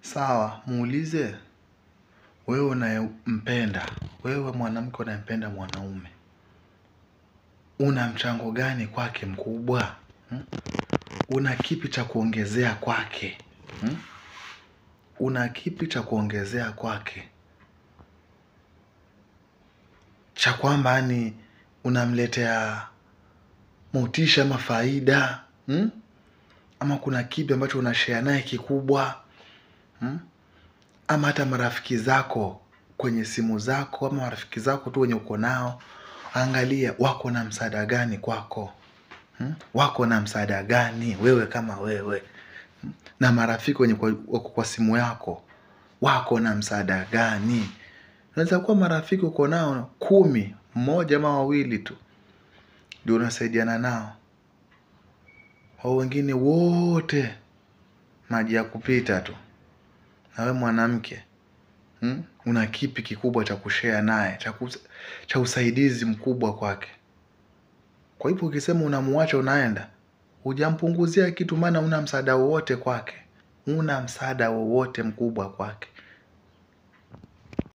Sawa, muulize wewe unayempenda, wewe mwanamke unayempenda mwanaume, una mchango gani kwake mkubwa? Una kipi cha kuongezea kwake? Una kipi cha kuongezea kwake cha kwamba ni unamletea motisha ama faida? Ama kuna kipi ambacho unashare naye kikubwa? Ama hata marafiki zako kwenye simu zako, ama marafiki zako tu wenye uko nao, angalia wako na msaada gani kwako? Wako na msaada gani wewe kama wewe? Na marafiki wenye wako kwa simu yako wako na msaada gani? Unaweza kuwa marafiki uko nao 10, mmoja ama wawili tu ndio unasaidiana nao, hao wengine wote maji ya kupita tu. Na wewe mwanamke, una kipi kikubwa cha kushare naye, cha usaidizi mkubwa kwake? Kwa hivyo ukisema unamuacha unaenda, hujampunguzia kitu, maana una msaada wowote kwake, una msaada wowote mkubwa kwake.